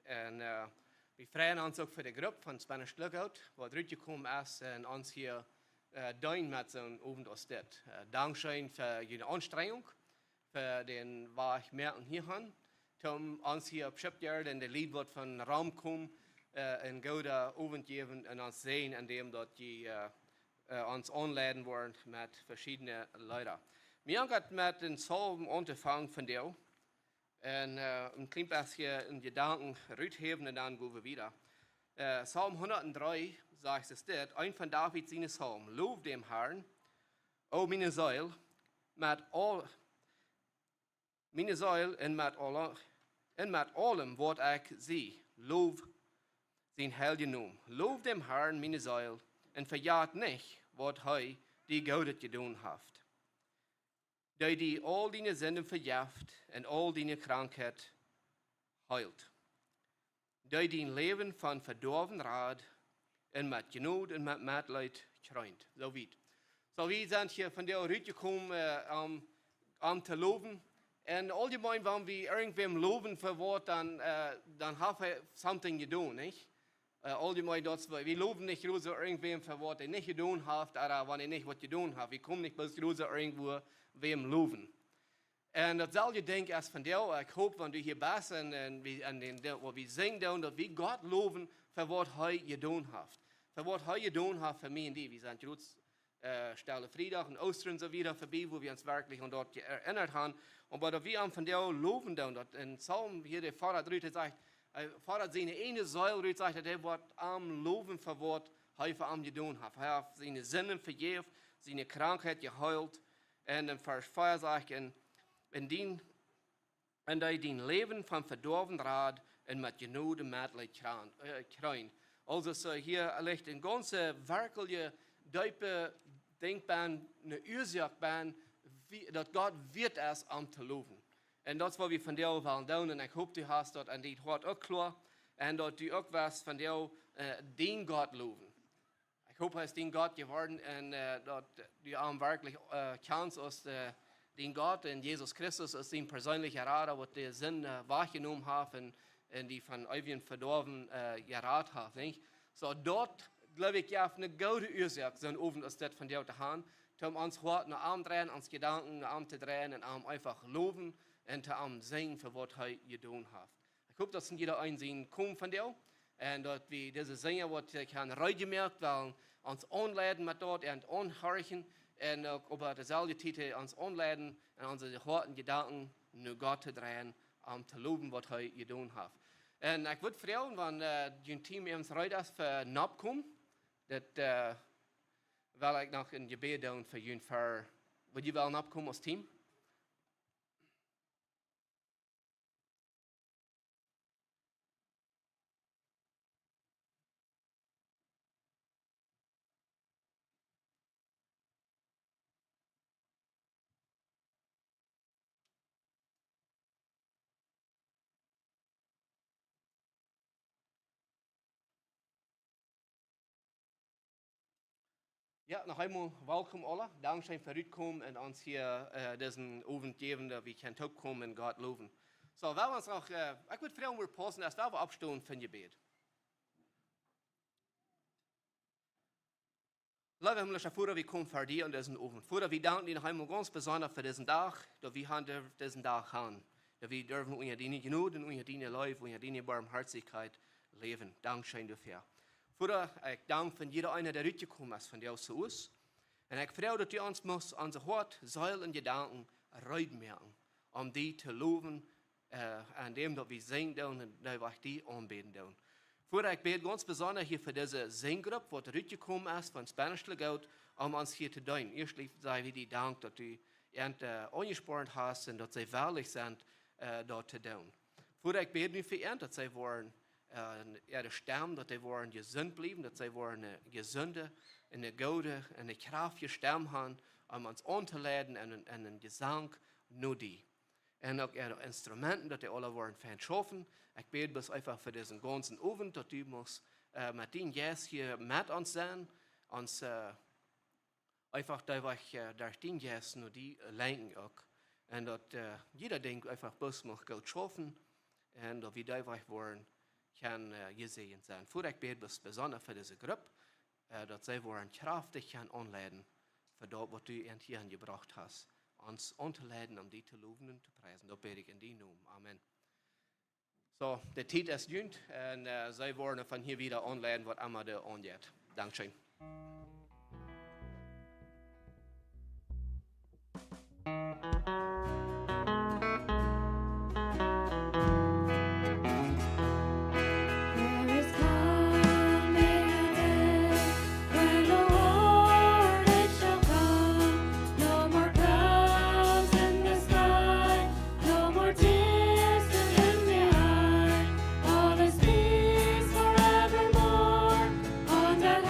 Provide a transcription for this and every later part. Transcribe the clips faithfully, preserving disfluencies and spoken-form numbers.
Un äh, wie freien ons uk fa de Grupp von Spanish Lookout, waut rutjekomen es un ons hia äh, deenen met soon Owent aus dit. Äh, dankscheen fa june Aunstrenjunk, fa dän Wajch moaken hia han, toom ons hia opp Schipyard un de Lied waut von Rom komen äh, een gooden Owent jäwen un ons säajnen en däm daut jie äh, äh, ons aunleiden woaren met veschiedne Leeda. Mie jankat met een Psalm auntofangen vondoag. Un äh, een kjlien bät een Jedanken ruthäwen un dan go wie wieda. Äh, Psalm hundatdree sajcht et dit, een von David siene Psalmen: Low dän Harn, o miene Seel, met aul, miene Seel un met aule, un met aulem waut ekj sie, low sienen heiljen Nomen. Low dän Harn, miene Seel, un vejät nich, waut hee die Goodet jedonen haft, dee die aul diene Sinden vejeft un aul diene Krankheit heelt, dee dien Läwen von Vedoawen rad un met Jnod un met Metleet kjreent. Soo wiet. Soo, wie sent hia vondoag rutjekomen äh, om, om to lowen. Un auljemein, wan wie irjentwäm lowen fa waut, dan, äh, dan haft hee something jedonen, nich? Äh, auljemein, daut wie, wie lowen nich jroz soo irjentwäm fa waut hee nich jedonen haft, ooda wan hee nich waut jedonen haft. Wie komen nich bloos jroz soo irjentwäm lowen. Un daut selwje denkj ekj vondoag, ekj hop, wan du hia best un, un wie, un dän, dän, waut wie sinjen doonen, daut wie Gott lowen fa waut hee jedonen haft. Fa waut hee jedonen haft fa mie un die. Wie sent jroz äh, Stelle Friedach un Oostren un soo wieda verbie, wua wie ons werkjlich aun daut je-, erinnat han. Oba daut wie am vondoag lowen doonen, daut een Psalm hia, de Pfarrer rut, hee sajcht, äh, Pfarrer siene eene Seel rut, sajcht, daut hee woat am lowen fa waut hee fa am jedonen haft. Hee haft siene Sinden vejäft, siene Krankheit jeheelt. Un en Varsch vea sajcht, un, un dien un dee dien Läwen von Vedoawen rad un met Jnod un Metleet kjran-, äh, kjreent. Aulsoo, soo hia licht een gaunz werkjlich deepa Dinkj bie, ne Uasoak bie, woo, daut Gott wieet es om to lowen. Un daut es waut wie vondoag wellen doonen. Un ekj hop, du hast daut en dien Hoat uk kloa. Un daut du uk woascht vondoag äh, dän Gott lowen. Ekj hop, hee es dien Gott jeworden un äh, daut du am werkjlich äh, kjanst aus äh, dien Gott un Jesus Christus aus dien perseenlicha Rada, waut de Sind äh, wajchjenomen haft un, un die von eewjen Vedoawen äh, jerat haft, nich? Soo, daut, jleew ekj, jeft ne goode Uasoak, soon Owent aus dit vondoag to han, toom ons Hoat no am dreien, ons Jedanken no am to dreien un am eefach lowen un to am sinjen fa waut hee jedonen haft. Ekj hop, daut sent jieda een sien Komen vondoag. Un daut wie dise Sinja, waut ekj han reed jemoakt, wellen ons aunleiden met daut un aunhorchen. Un uk opp deeselwje Tiet ons aunleiden un onse Hoaten, Jedanken no Gott to dreien, om to lowen waut hee jedonen haft. Un ekj wudd froagen, wan äh, jun Team ons reed es fa notokomen. Daut äh, well ekj noch een Jebäd doonen fa jun ver-, wudd jie wellen notokomen aus Team? Jo, noch eemol welkom aule. Dankscheen fa rutkomen un ons hia äh, disen Owent jäwen, daut wie kjennen toopkomen un Gott lowen. Soo, wie ons noch, äh, ekj wudd froagen, wua pausen, aus wie oppstonen fa een Jebäd. Leewa himlischa Voda, wie komen ver die aun disen Owent. Voda, wie danken die noch eemol gaunz besonda fa disen Dach, daut wie han derwen disen Dach han. Daut wie derwen unja diene Jnod un unja diene Leew, unja diene Barmhartichkjeit läwen. Dankscheen doafäa. Voda, ekj dank fa jieda eena, dee rutjekomen es vondoag to ons. Un ekj froag, daut du ons muchst onse Hoat, Seel un Jedanken reed moaken, om die to lowen äh, aun däm daut wie sinjen doonen un daut wie die aunbäden doonen. Voda, ekj bäd gaunz besonda hia fa dise Sinjgrupp, waut rutjekomen es von Spanish Lookout, om ons hia to deenen. Ieeschtlich saj wie die Dank, daut du an äh, aunjespornt hast un daut see wellich sent, äh, daut to doonen. Voda, ekj bäd nu fa an, daut see woaren äh, äare Stemm, daut dee woaren jesunt bliewen, daut see woaren ne jesunde, ne goode, ne kjraftje Stemm han, om ons auntoleiden en, en een Jesank no die. Un uk äare Instrumenten, daut dee aula woaren fein schaufen. Ekj bäd bloos eefach fa disen gaunzen Owent, daut du muchst äh, met dien Jeist hia met ons sennen, ons äh, eefach dee Wajch äh, derch dien Jeist no die äh, lenkjen uk. Un daut äh, jieda Dinkj eefach bloos mucht goot schaufen. Un daut wie dee Wajch woaren kjennen, äh, jesäajent sennen. Voda ekj bäd bes-, besonda fa dise Grupp, äh, daut see woaren kjraftich kjennen aunleiden fa daut, waut du an hia aunjebrocht hast, ons auntoleiden, om die to lowen un to priesen. Daut bäd ekj en dienen Nomen. Amen. Soo, de Tiet es junt un, äh, see woaren von hia wieda aunleiden, waut emma doa aunjeit. Dankscheen. There is coming a day when the Lord it shall come. No more clouds in the sky, no more tears to dim the eye. All is peace forevermore on that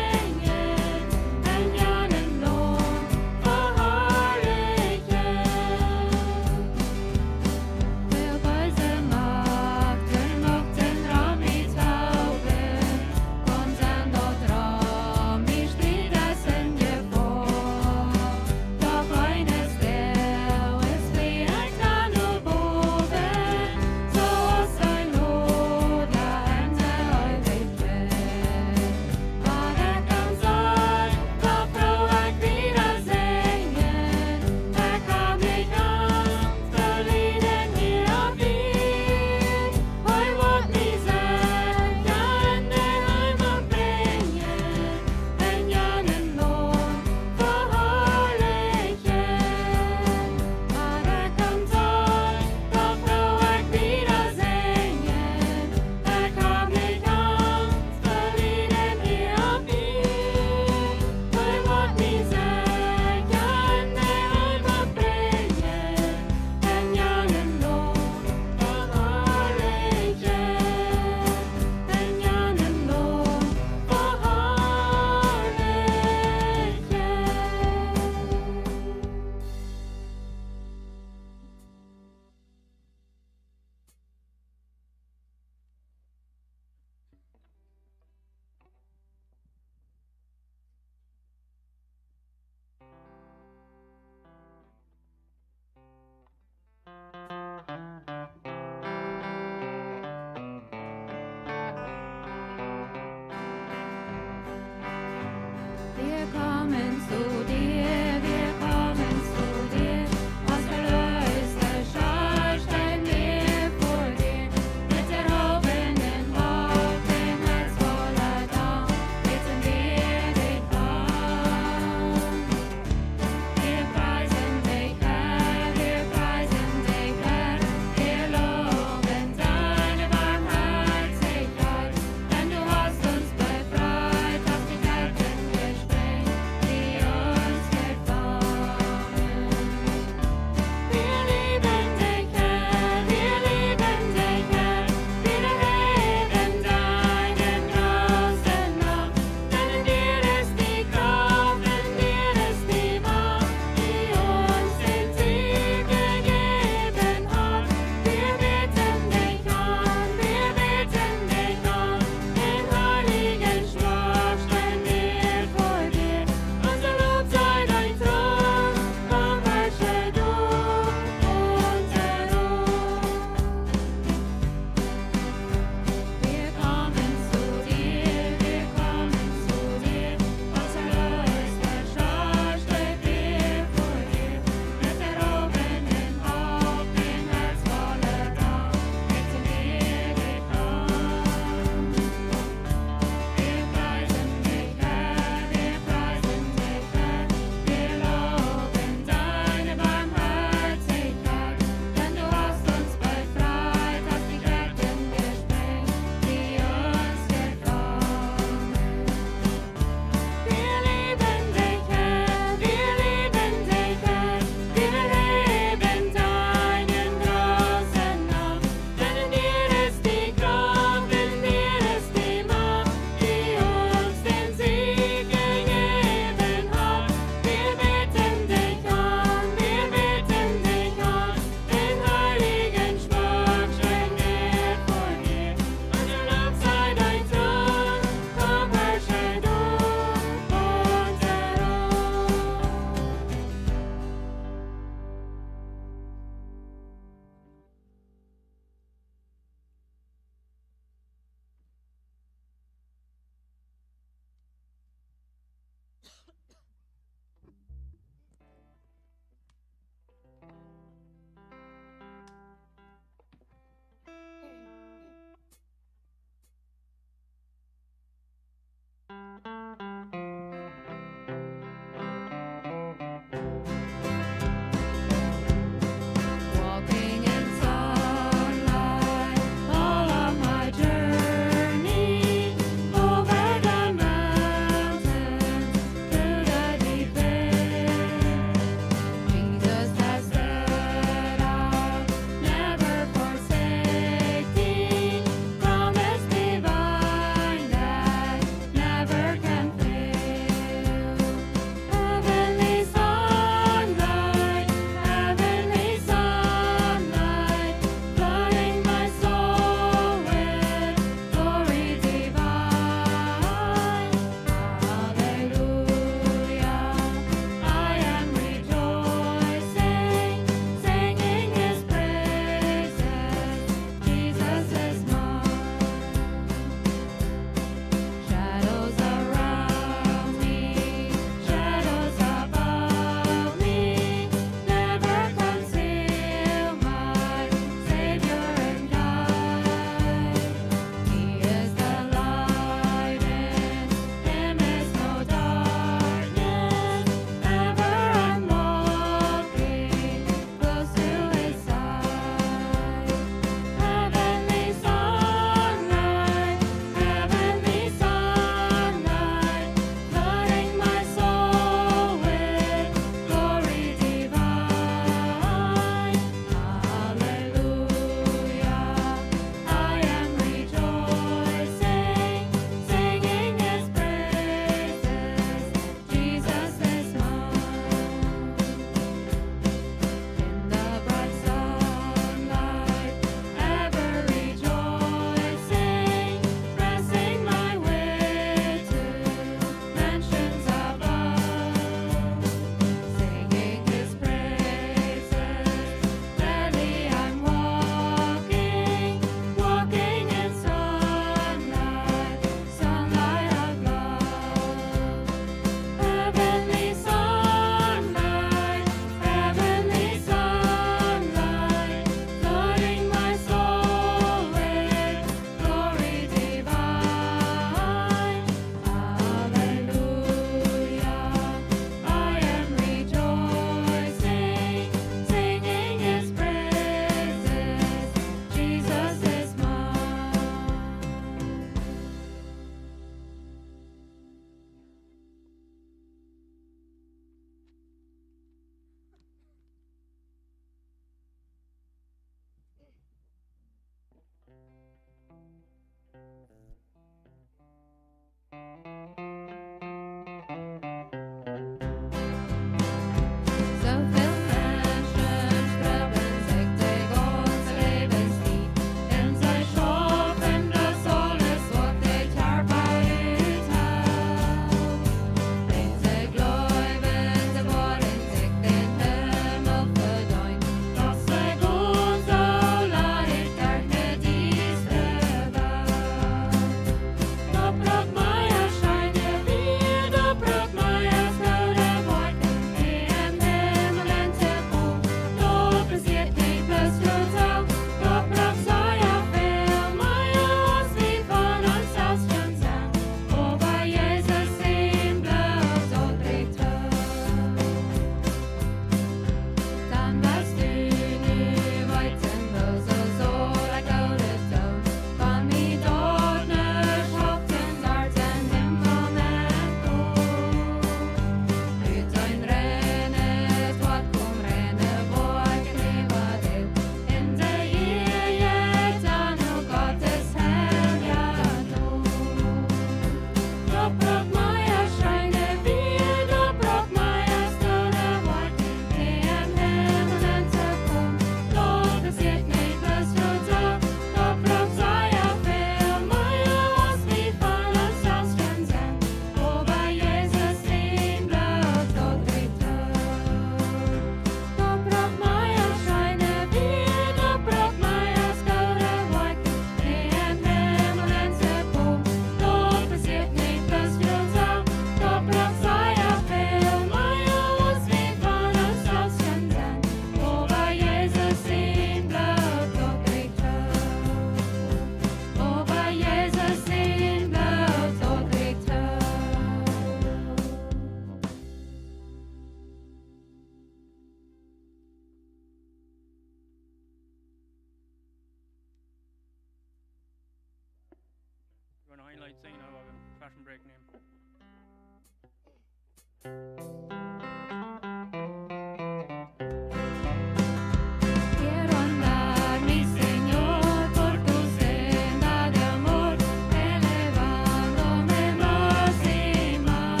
Quiero andar, mi Señor, por tu senda de amor, elevándome más y más.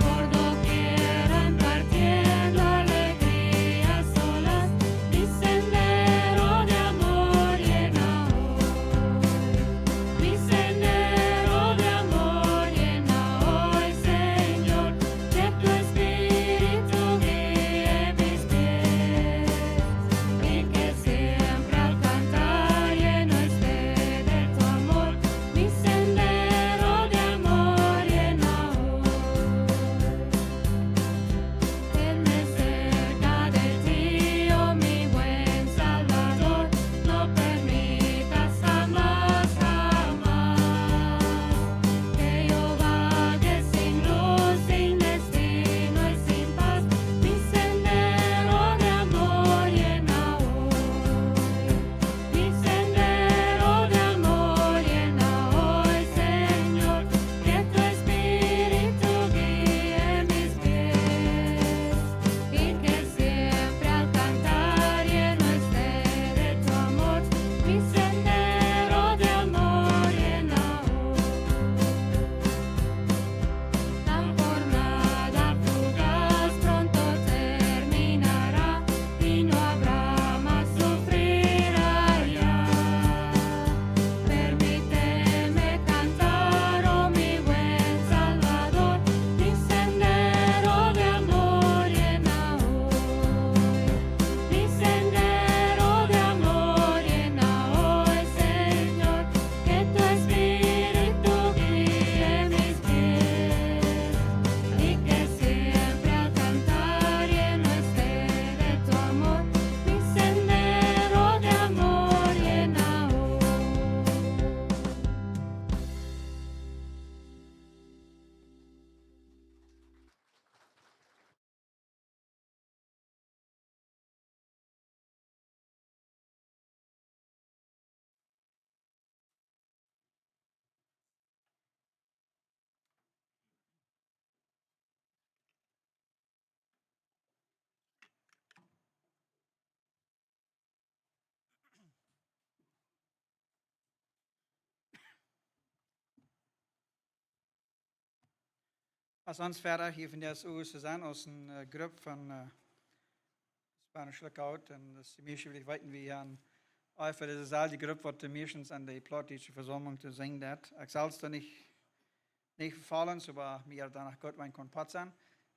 Por doquiera impartiendo alegrías solas, mi sendero de amor llena hoy. Mi sendero de amor llena hoy, Señor, que tu Espíritu guíe mis pies, y que siempre al cantar lleno esté de tu amor, mi sendero de amor llena hoy. Tenme cerca de ti, oh mi buen Salvador, no permitas jamás, jamás que yo vague sin luz, sin destino y sin paz. Mi sendero de amor llena hoy. Mi sendero de amor llena hoy, Señor, que tu Espíritu guíe mis pies, y que siempre al cantar lleno esté de tu amor, mi sendero de amor llena hoy. La jornada fugaz pronto terminará y no habrá más sufrir allá. Permíteme cantar, oh mi buen Salvador, mi sendero de amor llena hoy. Mi sendero de amor llena hoy, Señor, que tu Espíritu guíe mis pies, y que siempre al cantar lleno esté de tu amor, mi sendero de amor llena hoy. Aus ons Väda hia von de S U S to sennen, aus eene, äh, Grupp von, äh, Spanish Lookout, un daut de mieeschte veleicht weeten, wie hia aun, ea fa dise selwje Grupp, waut de mieeschtens aun de plautdietsche Vesaumlunk to sinjen deit. Ekj selfst doo nich, nich vefaulen, oba mie es daut noch goot, wan ekj kaun Poat sennen.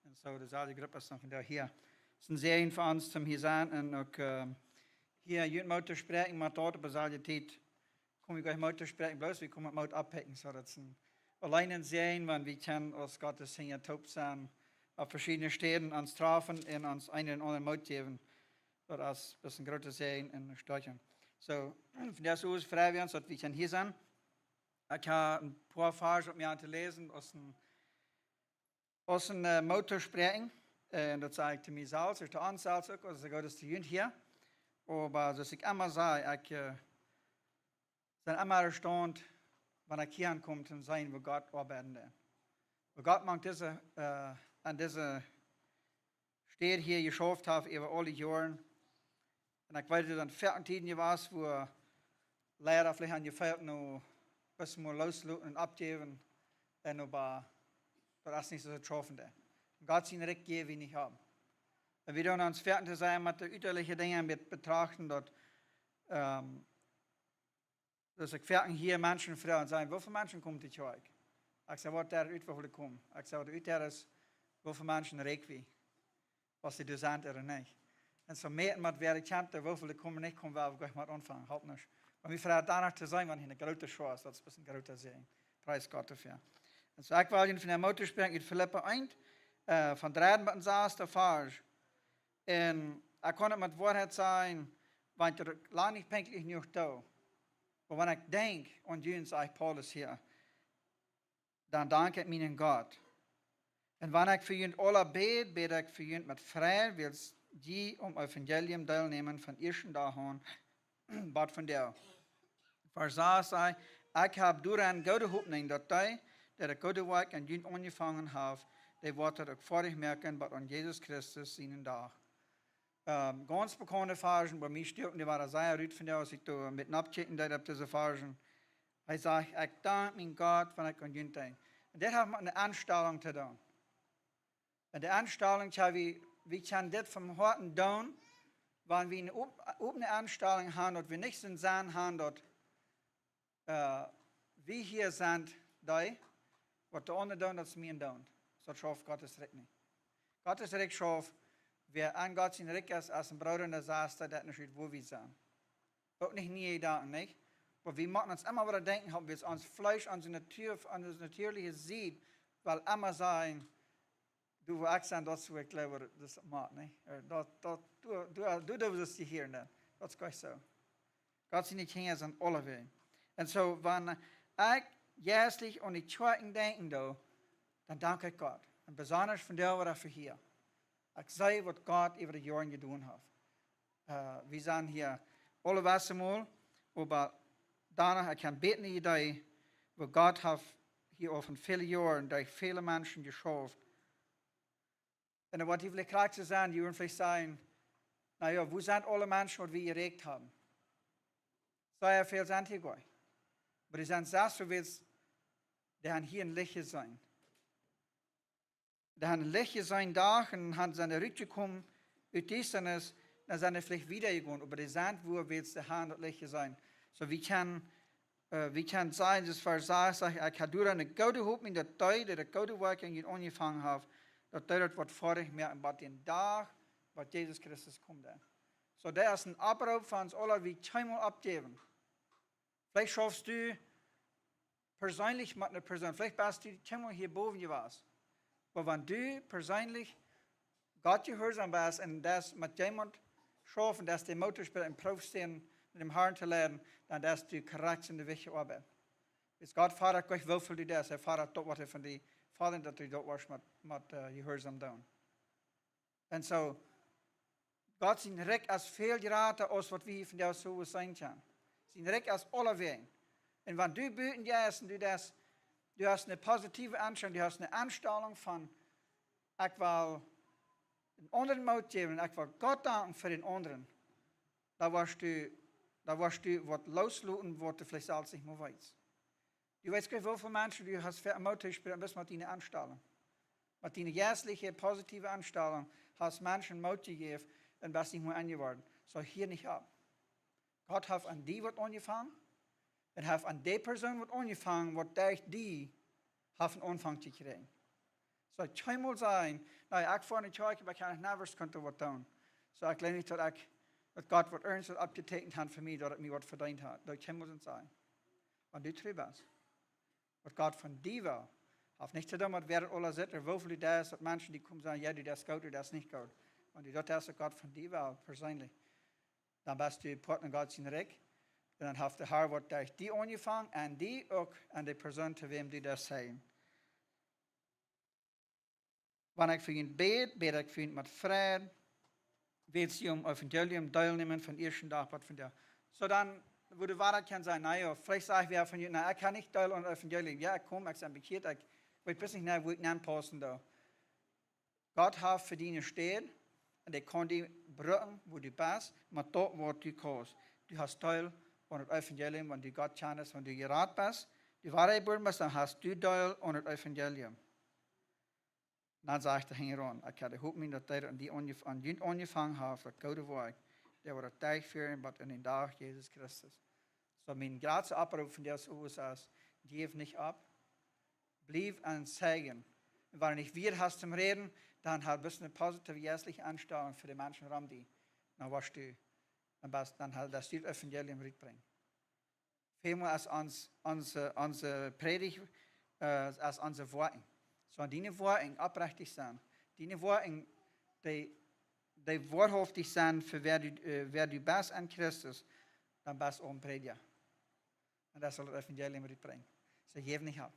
Un soo, de selwje Grupp es dan vondoag hia. Daut es een Säajen fa ons, om hia to sennen un uk, äh, hia junt Moot to spräakjen, mau daut opp de selwje Tiet. Kom ekj nich Moot to spräakjen, bloos wie komen Moot oppekjen, soo daut es een, auleen een Säajen, wan wie kjennen aus Gott siene Kjinja toop sennen, opp veschiedne Städen ons träfen un ons eena dän aundren Moot jäwen. Daut es, daut es een groota Säajen un eene Stoakjunk. Soo, vondoag soo frei wie ons, daut wie kjennen hia sennen. Ekj hab een poa Varsch opp mie aun to läsen, aus een aus een, äh, Moot to spräakjen. Äh, un daut saj ekj to mie selfst, uk to ons selfst uk, aus ekj daut to junt hia. Oba soo aus ekj emma saj, ekj, äh, sie emma erstaunt, wan ekj hia aunkom, to seenen, woo Gott oabeiden deit. Woo Gott mank dise, äh, aun dise Städ hia jeschauft haft äwa aule Joaren. Un ekj weet, daut dan foaken Tieden jewast, wua Leida veleicht aun jefält, nu bloos mol loosloten un oppjäwen. Un oba, daut es nich soo to schaufen doa. Un Gott sien Rikj jäw wie nich opp. Un wie doonen ons foaken to sennen met de utaliche Dinja met betrachten, daut, ähm, daut ekj foaken hia Menschen froag un saj: "Woo väl Menschen komen to Kjoakj?" Ekj saj: "Waut deit daut ut, woo väl komen?" Ekj saj: "Waut deit daut ut, woo väl Menschen rikj wie?" Aus see doa sent ooda nich. Un soo met, met wäa ekj kjant, woo väl komen, nich komen, woa wie nich met aunfangen, halpt nuscht. Oba wie freien ons doano to sennen, wan hia eene groote Schoa es, daut es een grootet Säajen. Pries Gott doafäa. Un soo, ekj well junt von een Moot to spräakjen ut Filippa eent, äh, von dredde bat dän sasden Varsch. Un ekj kaun et met Woarheit sajen, wan ekj lang nich pinkjlich jenuach doo. Oba wan ekj denkj aun junt, sajcht Paulus hia, dan dank ekj mienen Gott. Un wan ekj fa junt aula bäd, bäd ekj fa junt met Freid, wiels jie aum Evangelium deelnämen von ieeschten Dach aun, bat vondoag. Varsch sas sajcht: "Ekj hab doaraun goode Hopninj, daut dee, dee daut goode Woakj aun junt aunjefongen haft, dee woat daut uk foadich moaken bat aun Jesus Christus sienen Dach. Ähm, gaunz bekaunde Varschen, bie mie stuaken dee wada sea rut vondoag, aus ekj doa met noppkjikjen deed opp dise Varschen. Hee sajcht: "Ekj dank mien Gott, wan ekj aun junt denkj." Un dit haft met eene Enstalunk to doonen. Un de Enstalunk, jo, wie, wie kjennen dit von Hoaten doonen, wan wie eene op-, opne Enstalunk haben, daut wie nich soo sennen haben, daut, äh, wie hia sent dee, waut de aundre doonen, daut es mie een Doont. Soo schauft Gott sien Rikj nich. Gott sien Rikj schauft, wäa aun Gott sien Rikj es, aus een Brooda un eene Sesta, daut nich ut, wua wie sent. Uk nich niee Jedanken, nich? Oba wie motten ons emma wada denkjen, haben wie ons Fleesch, onse Natua, onse natieeliche Sied, well emma sajen, du, wua ekj sie, daut es wua ekj jleew, daut es mau, nich? Äh, daut, daut, du, du, du, du best hia, nä? Daut es goanich soo. Gott siene Kjinja sent aulawäajen. Un soo, wan ekj jeistlich aun de Kjoakjen denkjen doo, dan dank ekj Gott. Un besonda vondoag wada fa hia. Ekj see, waut Gott äwa de Joaren jedonen haft. Äh, wie sent hia aule Wese mol, oba doano, ekj hab eene bätre Idee, woo Gott haft hia äwa väle Joaren derch väle Menschen jeschauft. Un dan woat hia veleicht krakjt soo sennen, dee woaren veleicht sajen: "Na jo, wua sent aule Menschen, waut wie jeräakjent haben? Sea väl sent hia goanich. Oba dee sent sest soo wiet, dee haben hia een Licht jeseenen. Dee haben een Licht jeseenen, Dach, un haben, sent rutjekomen ut Diestanis, dan sent dee veleicht wieda jegonen, oba dee sent, wua wiet dee haben daut Licht jeseenen." Soo, wie kjennen, äh, wie kjennen sajen, daut Varsch sas, sajcht: "Ekj hab doaromm eene goode Hopninj, daut dee, dee daut goode Woakj aun junt aunjefongen haft, daut dee daut woat foadich moaken bat dän Dach, waut Jesus Christus komen deit." Soo, daut es een Oproop fa ons aule, wie kjeenmol oppjäwen. Veleicht schaufst du perseenlich met eene Persoon, veleicht best du kjeenmol hia bowen jewast. Oba wan du perseenlich Gott jehuarsom best un daut met wäm schaufst, daut dee Moot best un proowst dän, met däm Herrn to läwen, dan deist du krakjt de rajchte Oabeit. Wiels Gott fodat nich, woo väl du deist, hee fodat daut, waut hee von die fodert, daut du daut woascht met, met, äh, jehuarsom doonen. Un soo, Gott sien Rikj es väl jrata aus waut wie vondoag soo seenen kjennen. Sien Rikj es aulawäajen. Un wan du buten jeist un du deist, du hast eene positive Enstalunk, du hast eene Enstalunk von: "Ekj well eenen aundren Moot jäwen un ekj well Gott danken fa dän aundren." Dan woascht du, dan woascht du waut loosloten, waut du veleicht selfst nich mea weetst. Du weetst goanich, woo väl Menschen du hast vemootijcht, bloos met diene Enstalunk. Met diene jeistliche, positive Enstalunk hast Menschen Moot jejäft un best nich mea aunjeworden. Soo, hia nich opp. Gott haft aun die waut aunjefongen un haft aun dee Persoon waut aunjefongen, waut derch die haft eenen Aunfank jekjräajen. Soo, kjeenmol sajen: "Na, ekj foa no de Kjoakj, oba ekj kaun nich, nä, waut kaun ekj waut doonen?" Soo, ekj jleew nich, daut ekj, daut Gott waut irjent waut aufjeteekjent haft fa mie, daut ekj mie waut vedeent hab. Daut kjeenmol sajen. Wan du tru best, waut Gott von die well, haft nich to doonen met wäa aula sitt, ooda woo väl du deist, daut Menschen die komen sajen: "Jo, du deist goot, du deist nich goot." Wan du daut deist, waut Gott von die well, perseenlich, dan best du Poat en Gott sien Rikj. Un dan haft de Herr waut derch die aunjefongen, un die uk aun de Persoon, to wäm du deist sajen. Wan ekj fa junt bäd, bäd ekj fa junt met Freid, wiels jie aum Evangelium deelnämen von ieeschten Dach bat vondoag. Soo, dan, woo de Woarheit kaun sennen, na jo, veleicht sajcht wäa von junt: "Na, ekj kaun nich deel aum Evangelium. Jo, ekj kom, ekj sie bekjieet, ekj weet bloos nich, na, woo ekj nenpaussen doo." Gott haft fa die eene Städ, un dee kaun die brucken, wua du best, met daut, waut du kaust. Du hast Deel aun daut Evangelium, wan du Gott kjanst, wan du jerat best, du wadajebuaren best, dan hast du Deel aun daut Evangelium. Dan sajcht hee hinjaraun: "Ekj hab de Hopninj, daut dee, aun die aunjef-, aun junt aunjefongen haft, daut goode Woakj, dee woat daut derchfieren bat aun dän Dach Jesus Christus." Soo, mien jratsta Oproop vondoag es: jeff nich opp. Bliew aum Zeijen. Un wan du nich wieda hast toom räden, dan hab bloos eene positive jeistliche Enstalunk fa de Menschen rom die. Dan woascht du, dan best, dan ha-, daut du daut Evangelium rutbrinjst. Väl mol es ons, onse, onse Prädicht, äh, es onse Woakjen. Soo, wan diene Woakjen oprechtich sent, diene Woakjen, dee, dee woarhauftich sent fa wäa du, äh, wäa du best en Christus, dan best du een Prädja. Un daut saul daut Evangelium rutbrinjen. Soo, jeff nich opp.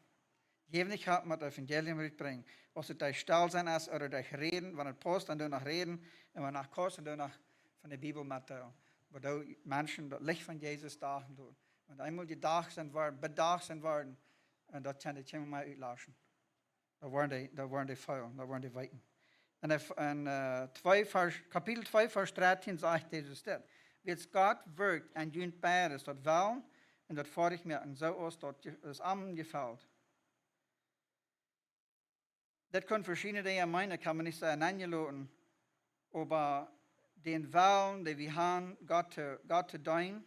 Jeff nich opp met daut Evangelium rutbrinjen. Auf daut derch stell sennen es ooda derch räden, wan et pausst, dan doo noch räden. Un wan et pausst, dan doo noch von de Bibel metdeelen. Wua dee Menschen daut Licht von Jesus dagen doonen. Wan eemol jedocht sent worden, bedocht sent worden, Un daut kaun de Kjinja mea utlaschen. Daut woaren dee, daut woaren dee feelen, daut woaren dee weeten. Un en, en äh, twee Varsch, Kapitel twee, Varsch dreizehn sajcht Jesus dit: Wiels Gott wirkjt en junt beides, daut Wellen un daut Foadich moaken, soo aus daut je- aus am jefelt. Dit kunnen veschiedne Dinja meenen, kaun maun nich sajen, enjeloten. Oba dän Wellen, dän wie haben, Gott to, Gott to deenen,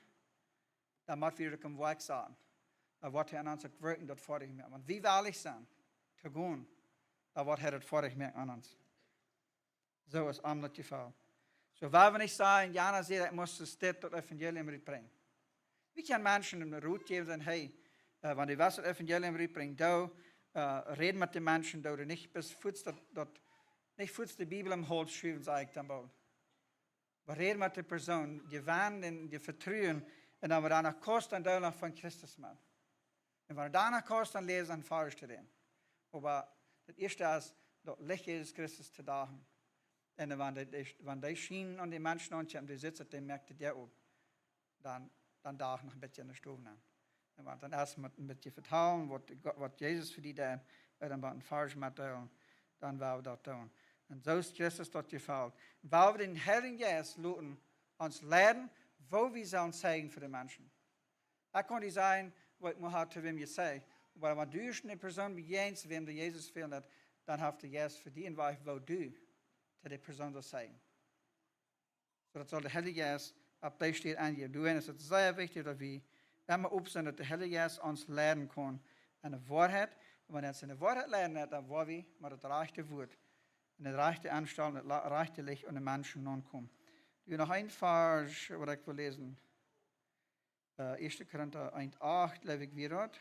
dan mott wie daut uk em Woakj saten. Dan woat hee en ons uk wirkjen daut foadich moaken. Wan wie wellich sent to gonen, dan woat hee daut foadich moaken aun ons. Soo aus am daut jefelt. Soo, wan wie nich sajen, jo, dan sie ekj must dit, daut Evangelium rutbrinjen. Wie kjennen Menschen eenen Rot jäwen, sajen, hey, äh, wan du west daut Evangelium rutbrinjen, doo, äh, räd met de Menschen, doo du nich best fuaz daut, daut, nich fuaz de Bibel em Hauls schuwen, saj ekj dan boolt. Oba räd met de Persoon, jewenn dän, dee Vetruen, un wan du dan noch kaust, dan deel noch von Christus met. Un wan du dan noch kaust, dan läs een Varsch to dän. Oba daut ieeschte es, daut Licht Jesus Christus to dagen. Un wan dee, dee, wan dee Schien aun de Menschen aunkjemt, dee sitt, dee moakt de Däa op. Dan, dan dach noch een bät enne Stow aun. Un wan dan ieescht met een bät vetalen, waut, waut Jesus fa die deed, un dan waut een Varsch metdeelen, dan woa wie daut doonen. Un soo es Christus daut jefelt. Wan wie dän Heiljen Jeist loten ons leiden, woo wie sellen sajen fa de Menschen. Ekj kaun die sajen, waut ekj mott haben to wäm jesajcht. Oba wan du eene Persoon bejäajenst, wäm de Jesus fält, dan haft de Jeist fa die een Wajch, woo du to de Persoon saust sajen. Soo daut saul de Heilje Jeist opp dee Städ aunjäwen. Doawäajen es et sea wichtich, daut wie emma op sent, daut de Heilje Jeist ons leiden kaun aun de Woarheit. Un wan hee ons aun de Woarheit leiden deit, dan woa wie met daut rajchte Wuat un de rajchte Aunstalt, daut la- rajchte Licht aun de Menschen aunkomen. Nu noch een Varsch, waut ekj well läsen. Äh, ieeschte Korinta eent acht, jleew ekj, wia daut.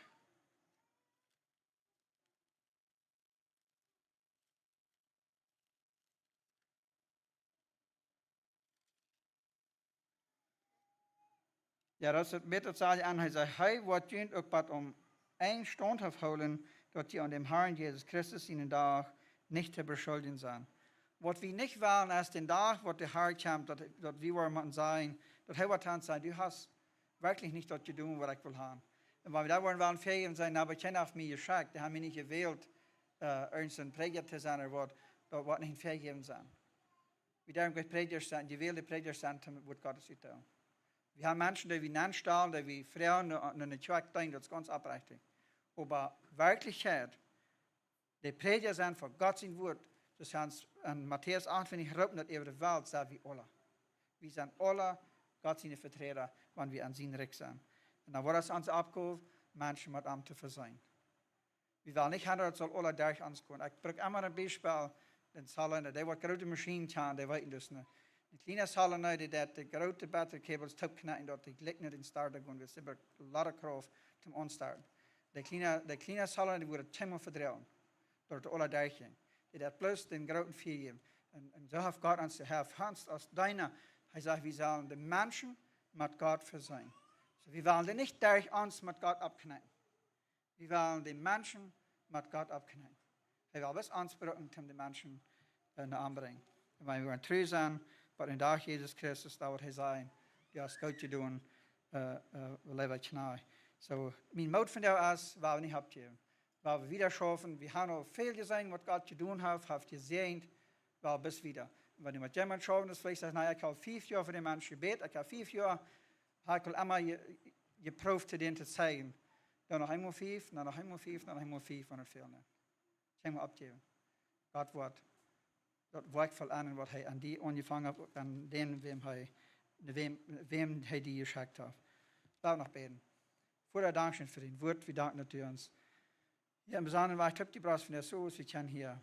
Jo, daut es et, met daut sajcht hee aun, hee sajcht, hee woat junt uk bat aum Enj staundhauft hoolen, daut jie aun däm Harn Jesus Christus sienen Dach nich to beschuldjen sent. Waut wie nich wellen, es dän Dach, waut de Har kjemt, daut, daut wie woaren motten sajen, daut hee woat dan sajen, du hast werkjlich nich daut jedonen, waut ekj well haben. Un wan wie dan woaren wellen vejäwen sajen, oba kjeena haft mie jeschekjt, dee haben mie nich jewält, äh, irjent een Prädja to sennen ooda waut, daut woat nich een Vejäwen sennen. Wie derwen goot Prädjasch sennen, jewälde Prädjasch sennen, om daut Wuat Gottes to doonen. Wie haben Menschen, dee wie nenstalen, dee wie froagen, no, no eene Kjoakj deenen, daut es gaunz oprechtich. Oba Werkjlichkjeit, de Prädja sent fa Gott sien Wuat, soo aus hee en Matäus acht un twintich roopt, daut äwa de Welt sent wie aula. Wie sent aula Gott siene Veträda, wan wie aun sien Rikj sent. Un dan woat et onse Oppgow, Menschen met am to vesieenen. Wie wellen nich haben, daut saul aula derch ons gonen. Ekj bruk emma een Biespel, dän Saloon, dee waut groote Maschinen kjanen, dee weeten daut, nä. Een kjliena Saloon, dee deit de groote battery cables toopkjnäajen, daut dee jlikj no dän Starter gonen, wiels dee brukt een lot of Krauft toom aunstarten. De kjliena, de kjliena Saloon, dee woat kjeenmol vedroagen, daut et aula derch jinkj. Dee deit bloos dän grooten Fia jäwen. Un, un soo haft Gott ons, hee haft ons aus Deena, hee sajcht, wie sellen de Menschen met Gott vesieenen. Soo, wie wellen dee nich derch ons met Gott oppkjnäajen. Wie wellen de Menschen met Gott oppkjnäajen. Hee well bloos ons brucken, om de Menschen, äh, no am brinjen. Un wan wie woaren tru sennen, waut een Dach Jesus Christus, daut woat hee sajen, du hast goot jedonen, äh, äh, leewa Kjnajcht. Soo, mien Moot vondoag es, woa wie nich oppjäwen. Woa wie wieda schaufen, wie haben aul väl jeseenen, waut Gott jedonen haft, haft jesäajent, woa wie bloos wieda. Un wan du met jemaunt schaufen deist, veleicht sajchst, nä, ekj hab fief Joa fa dän Mensch jebät, ekj hab fief Joa, hab ekj aul emma je-, jeprooft to dän to sajen. Dan noch eemol fief, dan noch eemol fief, dan noch eemol fief, wan et väl, nä. Kjeen mol oppjäwen. Gott woat daut Woakj vollenden, waut hee aun die aunjefongen haft, aun dän, wäm hee, wäm, wäm hee die jeschekjt haft. Lot ons noch bäden. Voda, dankscheen fa dien Wuat. Wie danken daut du ons hia em besondren Wajch toopjebrocht hast, von de Soos, wie kjennen hia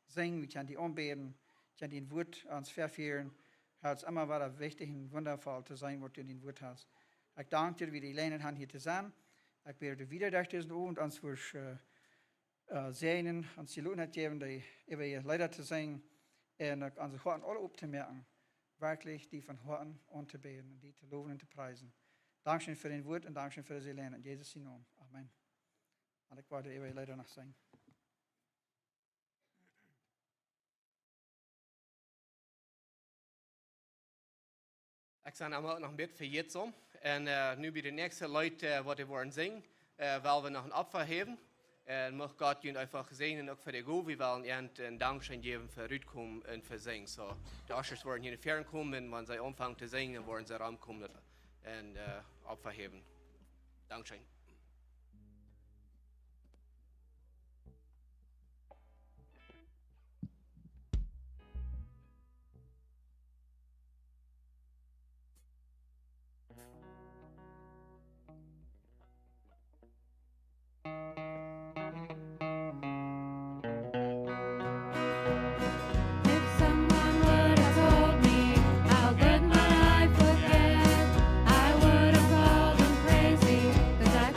sinjen, wie kjennen die aunbäden, kjennen dien Wuat ons vefieren. Daut es emma wada wichtich un wundafoll to seenen, waut du en dien Wuat hast. Ekj dank die, daut wie de Jeläajenheit haben, hia to sennen. Ekj bäd, daut du wieda derch disen Owent ons wurscht, äh, äh, säajnen, ons de Jeläajenheit jäwen, dee äwa Leeda to sinjen un uk onse Hoaten aula opptomoaken, werkjlich die von Hoaten auntobäden un die to lowen un to priesen. Dankscheen fa dien Wuat un dankscheen fa dise Jeläajenheit. En Jesus sien Nomen. Amen. Un ekj woa äwa Leeda noch sinjen. Ekj sie emma noch een bät vejätsom. Un, äh, nu bie de näakjste Leet, äh, waut wie woaren sinjen, äh, well wie noch een Opfa häwen. Un mucht Gott junt eefach säajnen, uk fa de Gow. Wie wellen an een Dankscheen jäwen fa rutkomen un fa sinjen. Soo, de Ushers woaren hia no väaren komen, un wan see aunfangen to sinjen, dan woaren see romkomen un, äh, Opfa häwen. Dankscheen. If someone would have told me how good my life would get, I would have called them crazy, 'cause I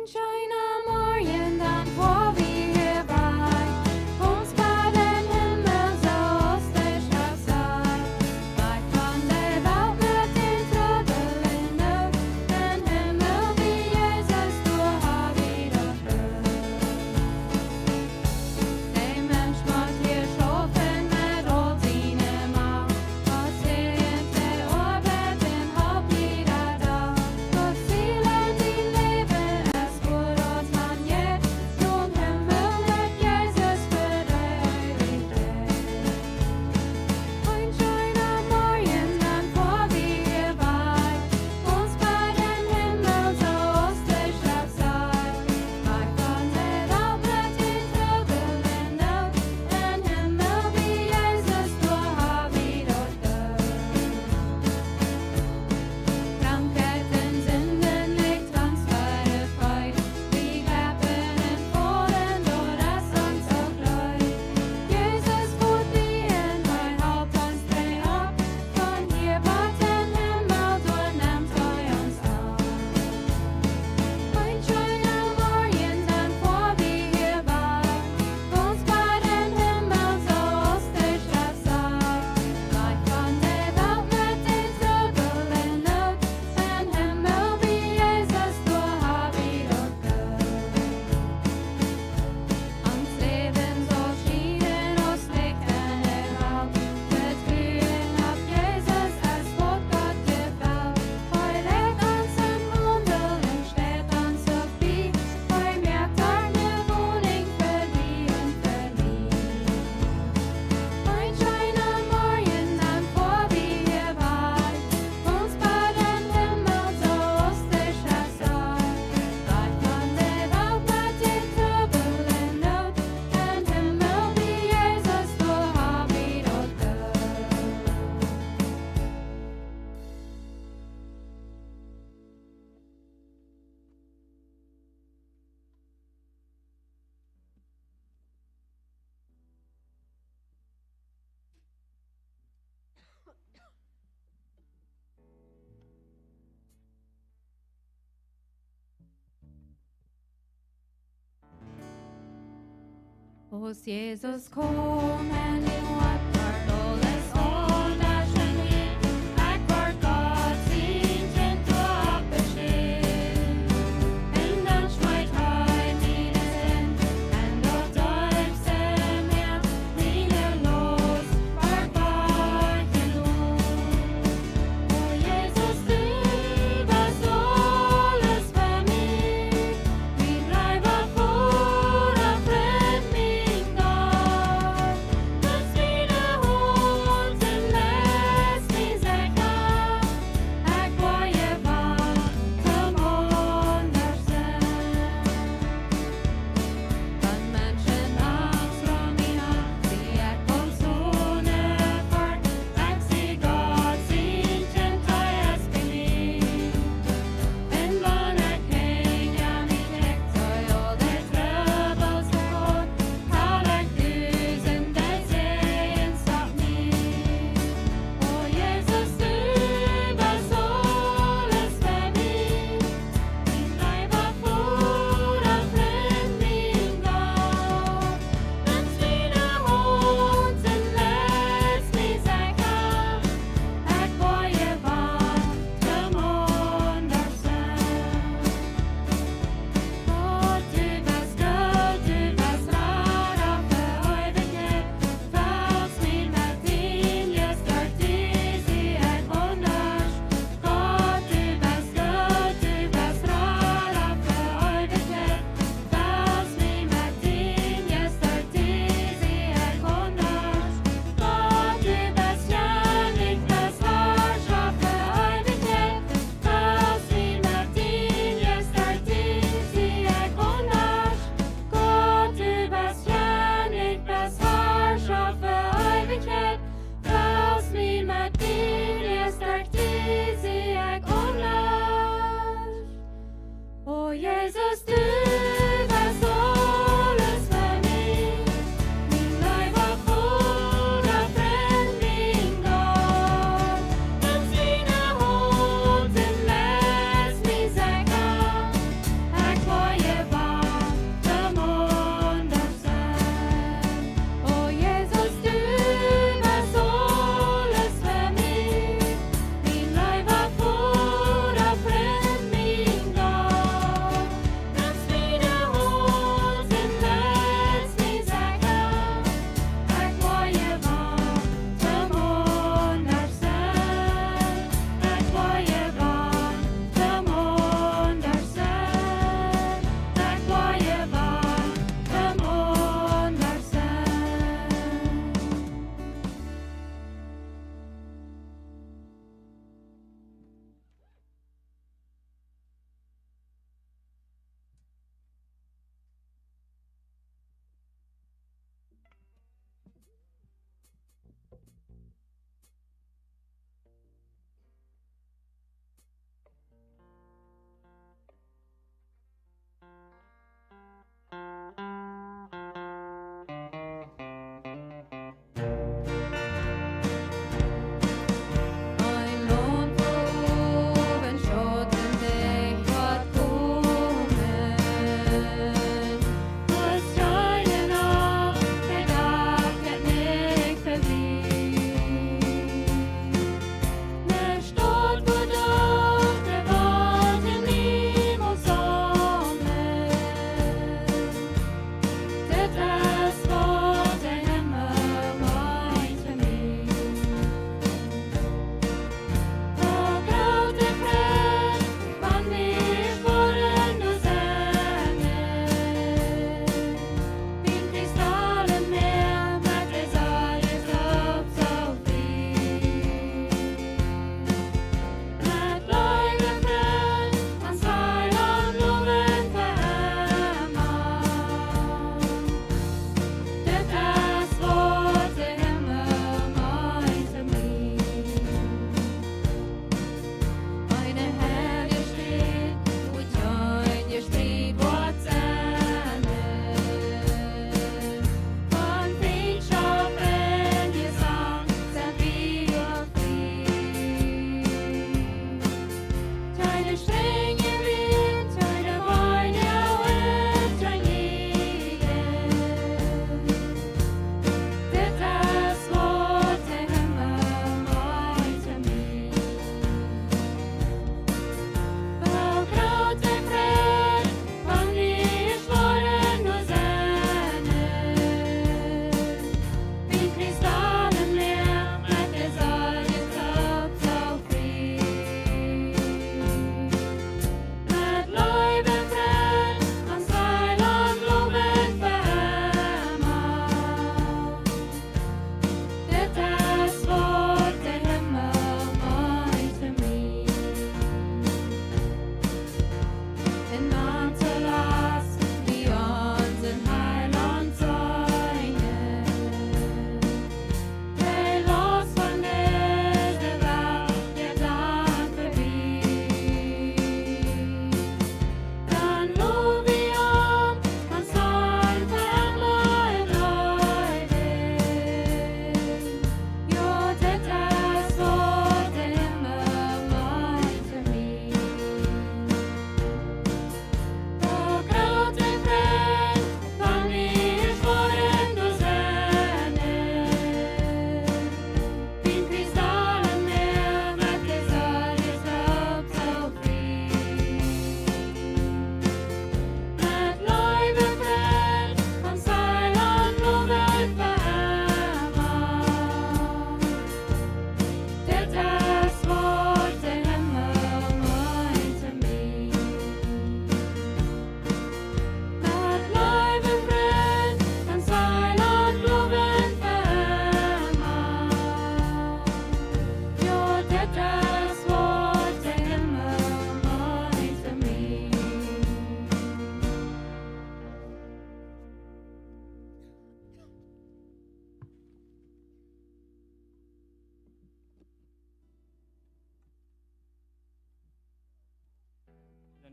Scheena Morjen, dan foa wie hia wajch. Ons bie dän Himmel, soo aus de Schreft sajcht. Wajch von de Welt met dän Trubbel un Noot. Em Himmel bie Jesus, doa ha wie daut Glück. De Mensch mott hia schaufen met aul siene Macht. Aus hee de Oabeit un halpt jieda Dach. Daut Ziel en sien Läwen es, wua daut han jeit, nom Himmel met Jesus fa de Eewichkjeit. Een scheena Morjen, dan foa wie hia wajch. Ons bie dän Himmel, soo aus de Schreft sajcht. Wajch von de Welt met dän Trubbel un Noot. Em Himmel bie Jesus, doa ha wie daut Glück. Krankheit un Sinden, nich Angst fa de Feind. Wie klappen un faulen, daut es ons uk leet. Jesus woat bie un hee halpt ons trigj opp. Von hia bat em Himmel, doa nemt hee ons opp. Een scheena Morjen, dan foa wie hia wajch. Ons bie dän Himmel, soo aus de Schreft sajcht. Wajch von de Welt met dän Trubbel un Noot. Em Himmel bie Jesus, doa ha wie daut Glück. Ons Läwen saul schienen aus Licht en de Welt. Vetruen opp Jesus es waut Gott jefelt. Hee leit ons em Haundel un steit ons uk bie. Hee moakt eene Woninj fa die un fa mie. Een scheena Morjen, dan foa wie hia wajch. Ons bie dän Himmel, soo aus de Schreft sajcht. Wajch von de Welt met dän Trubbel un Noot. Em Himmel bie Jesus, doa ha wie daut Glück. Aus Jesus kjeem en de Welt, wort aules aundasch en mie. Ekj wort Gott sien Kjint oppbeschäft. Un dan schmeet hee mie de Sind en daut deepste Mea. Miene Laust wort wajchjenomen. O Jesus, du best aules fa mie. Mien Reiwa, Voda, Frind, mien Gott. Du best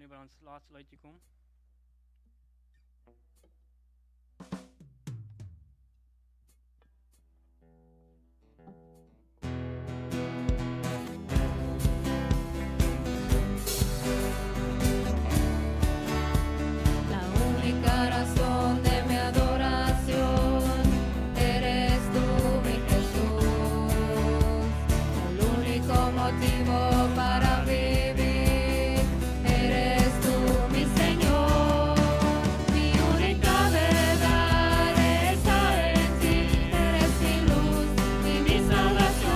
Äwa ons latste Leet jekomen. La única razón de mi adoración eres tú, mi Jesús. El único motivo para vivir eres tú, mi Señor. Mi única verdad está en ti, eres mi luz y mi salvación.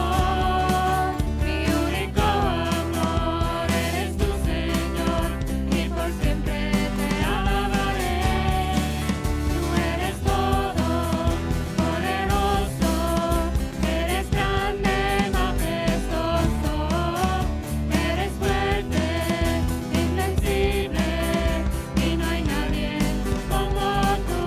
Mi único amor eres tú, Señor, y por siempre te alabaré. Tú eres todo poderoso, eres grande, majestuoso, eres fuerte, invencible, y no hay nadie como tú.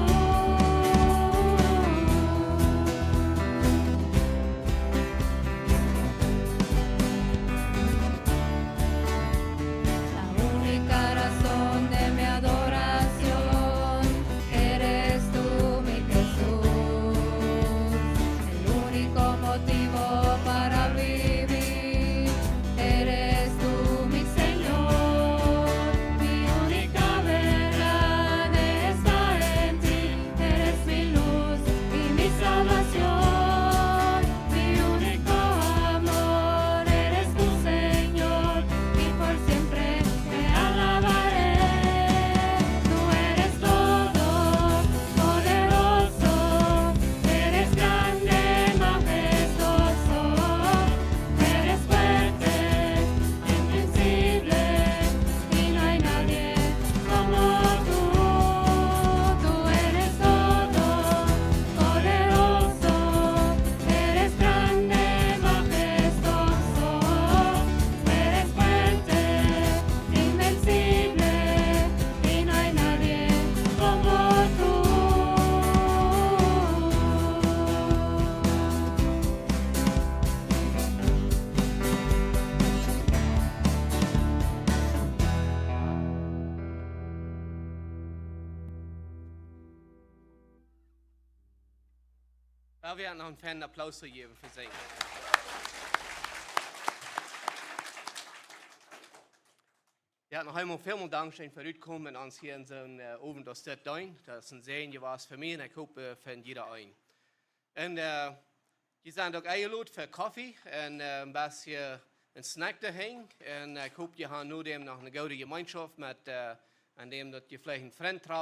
La única razón de mi adoración eres tú, mi Jesús. El único motivo para vivir eres tú, mi Señor. Mi única verdad está en ti. Eres mi luz y mi salvación, mi único amor eres tú, Señor, y por siempre te alabaré. Tú eres todo poderoso, eres grande, majestuoso, eres fuerte, invencible, y no hay nadie como tú. Tú eres todo poderoso, eres grande, majestuoso, eres fuerte, invencible, y no hay nadie como tú. Well, wie haben noch een feinen Applaus to jäwen fa Sinjen. Jo, noch eemol välmol Dankscheen fa rutkomen un ons hia en soon, äh, Owent aus dit deenen. Daut es een Säajen jewast fa mie un ekj hop, äh, fa jieda een. Un, äh, jie sent uk enjelot fa Koffe un, äh, een bät een Snack doahan. Un, äh, ekj hop, jie haben nodäm noch eene goode Jemeenschoft met, äh, aun däm daut jie veleicht een Frint trafen.